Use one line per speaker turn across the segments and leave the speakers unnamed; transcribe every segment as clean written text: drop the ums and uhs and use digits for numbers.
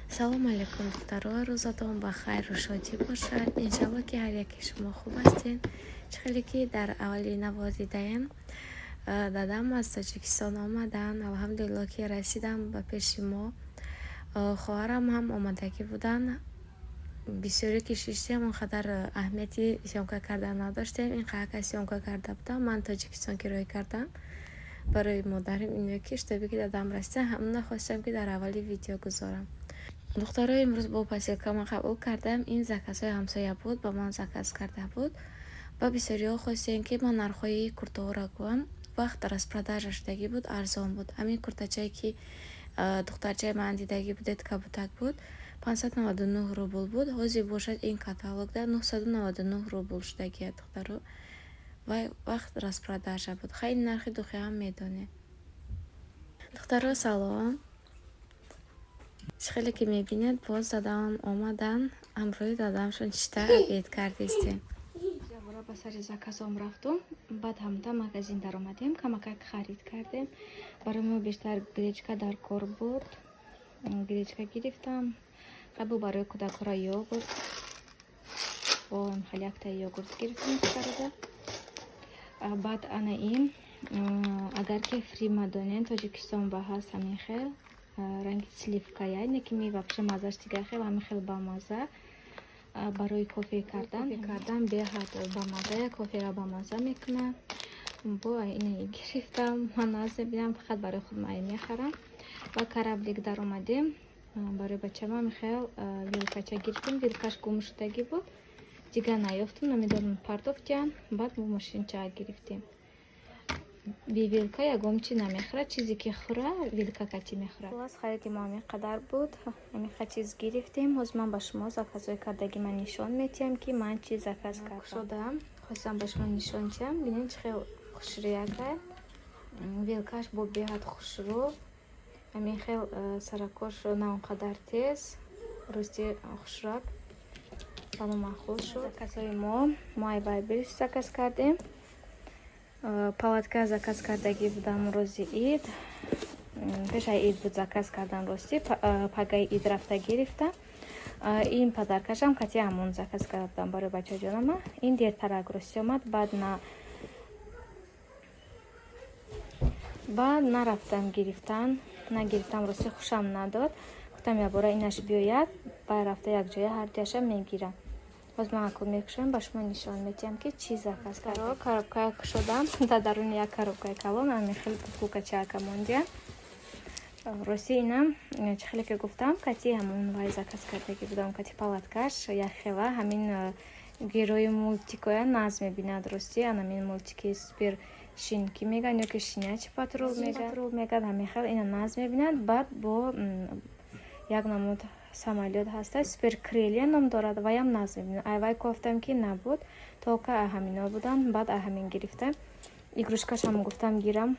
Салому алайкум, духтаро, рӯзатон ба хайру шодӣ бошад. Иншалло, ки ҳар яке шумо хуб ҳастед. Чӣ хеле ки дар аввали навор дидаем, дадам аз Тоҷикистон омаданд. Алҳамдулилло, ки расидам ба пеши мо. Хоҳарам ҳам омадагӣ буданд. Бисёре ки шиштем, он қадар аҳамияти съёмка кардан надоштем. Ин қадар съёмка карда будам, ман Тоҷикистон ки роҳӣ кардам барои модарим ино, ки чтобы ки дадам расида, ҳамона хостам, ки дар аввали видео гузорам. Духтаро, имрӯз бо посылка ман қабул кардам. Ин заказҳои ҳамсоя буд, ба ман заказ карда буд. Ва бисёриҳо хостем, ки ман нархҳои куртаҳоро гӯям. Вақт распродажа шудагӣ буд, арзон буд. Ҳамин куртачае, ки духтарчаи ман дидагӣ будед, кабутак буд, 599 рубл буд. Ҳозир бошад, ин каталогда 999 рубл шудагия, духтаро. Вай вақт распродажа буд. Хай, нархи духиам медонед. Духтаро, салом. Чӣ хеле ки мебинед, боз дадам омаданд, ҳамроҳи дадамшон чита обед кардистем.
Бора ба сари заказом рафтум, баъд ҳамда магазин даромадем, камакак харид кардем. Барои мо бештар гречка дар кор буд, гречка гирифтам. Қабл барои кӯдакҳоро йогурт, бо хеле якта йогурт гирифтам духтарода. Баъд ана ин, агар ки Фри мадонен, Тоҷикистон ба ҳаст, ҳамин хел ранги сливка, яъне ки ми вообще маззаш дигар хел, ҳамин хел бамазза. Барои кофе кардан беҳад бамазза, коферо бамазза мекунад. Бо ина гирифтам, ман наз мебинам, фақат барои худ май мехарам. Ва Кораблик даромадем, барои бачама ҳамин хел вилкача гирифтем. Вилкаш гум шудагӣ буд, дигар наёфтум, намедонам, партофтиян. Баъд мо мошинча гирифтем. Би вилка ягон чи намехӯрад, чизе ки хӯра, вилка кати мехӯрад. Хулас, хариди мо ҳамин қадар буд, ҳамин қад чиз гирифтем. Ҳозир ман ба шумо заказҳои кардаги ман нишон медиҳам, ки ман чӣ заказ кардам. Шудам, хостам ба шумо нишон диҳам. Бинед, чӣ хел хушрӯяка вилкаш, бо беҳад хушрӯ, ҳамин хел саракош на он қадар тез, рости хушрӯак, ба мо маъқул шуд. Заказҳои мо ай Вайлдберриз заказ кардем. Палатка заказ кардагӣ будам рӯзи ид, пешаи ид буд заказ кардам, ростӣ пагаи ид рафта гирифтам. Ин подаркашам кати ҳамон заказ карда будам барои бачаҷонама. Ин дертарак, ростӣ, омад. Баъд на баъд нарафтам гирифтан, нагирифтам, ростӣ хушам надод. Гуфтам, якбора инаш биёяд, баъд рафта якҷоя ҳардуяшам мегирам. Боз ман акл мекушам, ба шумо нишон медиҳам, ки чӣ заказ кардам. Коробкая кушодам, дар даруни як коробкаи калон ҳамин хел бутылкачака мондиям. Ростӣ, инам, чӣ хеле ки гуфтам, кати ҳамон вай заказ кардагӣ будам, кати палаткаш якхела. Ҳамин герои мультикоя наз мебинад, ростӣ. Анамин мультики Супер щенки меган ё ки Щенячий патрул меган, ҳамин хел ина наз мебинад. Баъд бо як намуд самолёт ҳаста, Супер Крылья ном дорад, ваям наз мебинад. Ай вай кофтам, ки набуд, только ҳамино буданд. Баъд ҳамин гирифтам. Игрушкашам гуфтам гирам,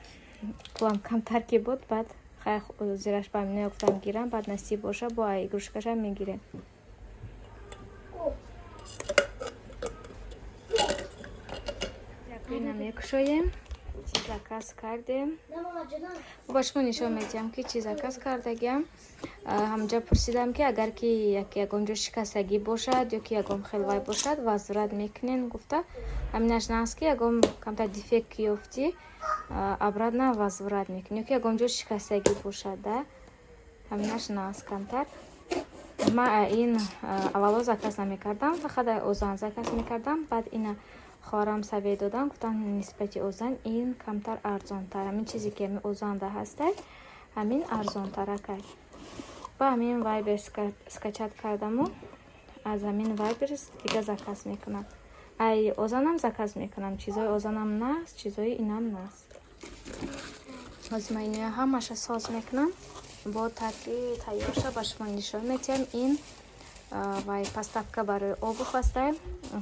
пулам камтар ки буд. Баъд хай, зираш ба ҳамино гуфтам гирам, баъд насиб боша, бо игрушкашам мегирем. Ина мекушоем, чӣ заказ кардем, ба шумо нишон медиҳам, ки чӣ заказ кардагиам. Ҳамҷа пурсидам, ки агар ки ягон ҷо шикастагӣ бошад ё ки ягон хел вай бошад, возврат мекунен, гуфта. Ҳаминаш наст, ки ягон камтар дефект ки ёфтӣ, обратно возврат мекунӣ, ё ки ягон ҷо шикастагӣ бошад да, ҳаминаш наст камтар. Ман ин аввало заказ намекардам, фақат Озон заказ мекардам. Баъд ина хоҳарам совет додам, гуфтам, нисбати Озон ин камтар арзонтар. Ҳамин чизе ки ҳамин Озонда ҳастай, ҳамин арзонтаракай. Ба ҳамин Вайлдберриз скачать кардаму аз ҳамин Вайлдберриз дига заказ мекунам. Ай Озонам заказ мекунам, чизои Озонам наст, чизои инам наст. Ҳозир ман иноя ҳамаша соз мекунам, бо тарки тайёрша ба шумо нишон медиҳам. Ин вай подставка барои обувь ҳастай,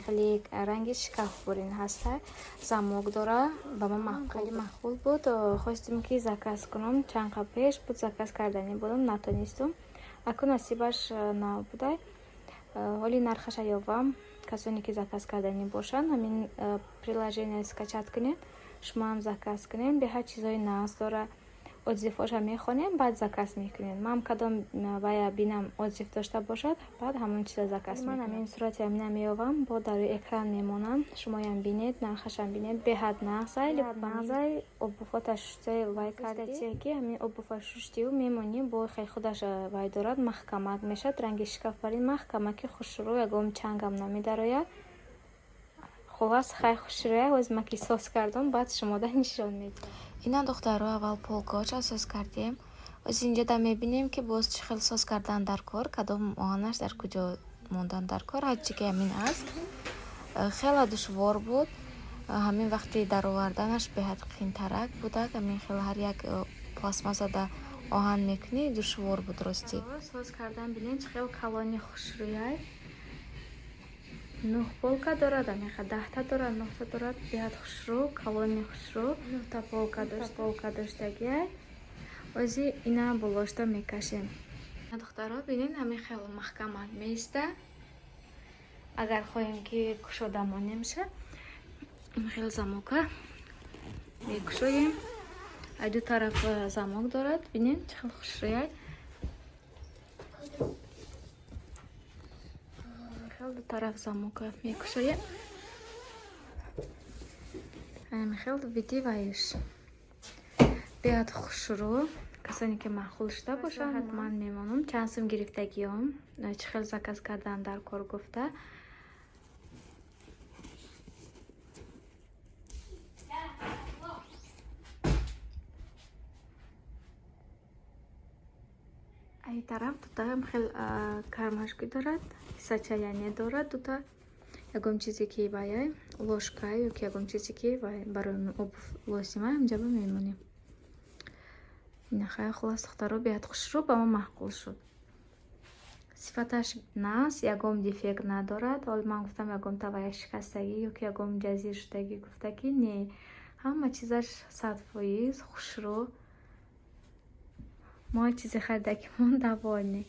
хеле ранги шикафбурин ҳастай, замок дора, ба ман хеле маъқул буд. Хостем, ки заказ кунам, чанд қабл пеш буд, заказ карданӣ будам, натонистум. Акун насибаш набудай. Ҳоли нархаша ёвам. Касоне ки заказ карданӣ бошанд, ҳамин приложение скачать кунед. Шумоам заказ кунем. Беҳад чизои нағз дора. Отзывҳоша мехонем, баъд заказ мекунем. Ман кадом вая бинам, отзыв дошта бошад, баъд ҳамон чиза заказ мекунам. Ман ҳамин сурати ҳамина меёвам, бо дар рӯи экран мемонам. Шумоям бинед, нархашам бинед. Беҳад нағзай, нағзай. Обувь ота шуштаи вай кардӣ, ки ҳамин обувь а шуштию мемонӣ, бо хел худаш вай дорад, маҳкамак мешавад. Ранги шкафбарин маҳкамаки хушрӯ, ягон чангам намедарояд. Хуллас, хай, хушрӯя. Оз ма ки соз кардам, баъд шумода нишон медиҳам.
Ина, духтаро, аввал полка ҳоша соз кардем. Оз инҷода мебинем, ки боз чӣ хел соз кардан дар кор, кадом оҳанаш дар куҷо мондан дар кор. Ҳарчи ки ҳамин аст, хеле душвор буд. Ҳамин вақти дароварданаш беҳад қиинтарак будак. Ҳамин хел ҳар як пластмассада оҳан мекунӣ, душвор буд, ростӣ.
Соз кардан, бинед, чӣ хел калони хушрӯяй. Нӯҳ полка дорад, амеха 10-та дорад, нӯҳта дорад. Беҳад хушрӯ, калони хушрӯ. Нӯҳта полка дошт, полка доштагиай. Ози ина болошта мекашем. Духтаро, бинед, ҳамин хел маҳкамак меиста. Агар хоҳем, ки кушода монемша, хел замок а мекушоем. Ай ду тараф замок дорад. Бинед, чӣ хел хушрӯяй. Хел ду тараф замок а мекушоем. Хел види ваиш беҳад хушрӯ. Касоне ки маъқул шуда бошанд, ҳатман мемонам, чанд сум гирифтагиём, чӣ хел заказ кардан дар кор гуфта. Ай тараф дутаам хел кармашки дорад, ҳиссача яъне дорад дута. Ягон чизе ки ваяй, ложка ё ки ягон чизе ки барои обувь лозима, ҳамҷаба мемонем. Ина, хай, хуллас, духтаро, беҳад хушрӯ, ба мо маъқул шуд. Сифаташ нағз, ягон дефект надорад. Ҳол ман гуфтам, ягон тавая шикастагӣ ё ки ягон ҷазир шудагӣ, гуфта ки не, ҳама чизаш 100% хушрӯ. Мо чизе харидагимон довольны.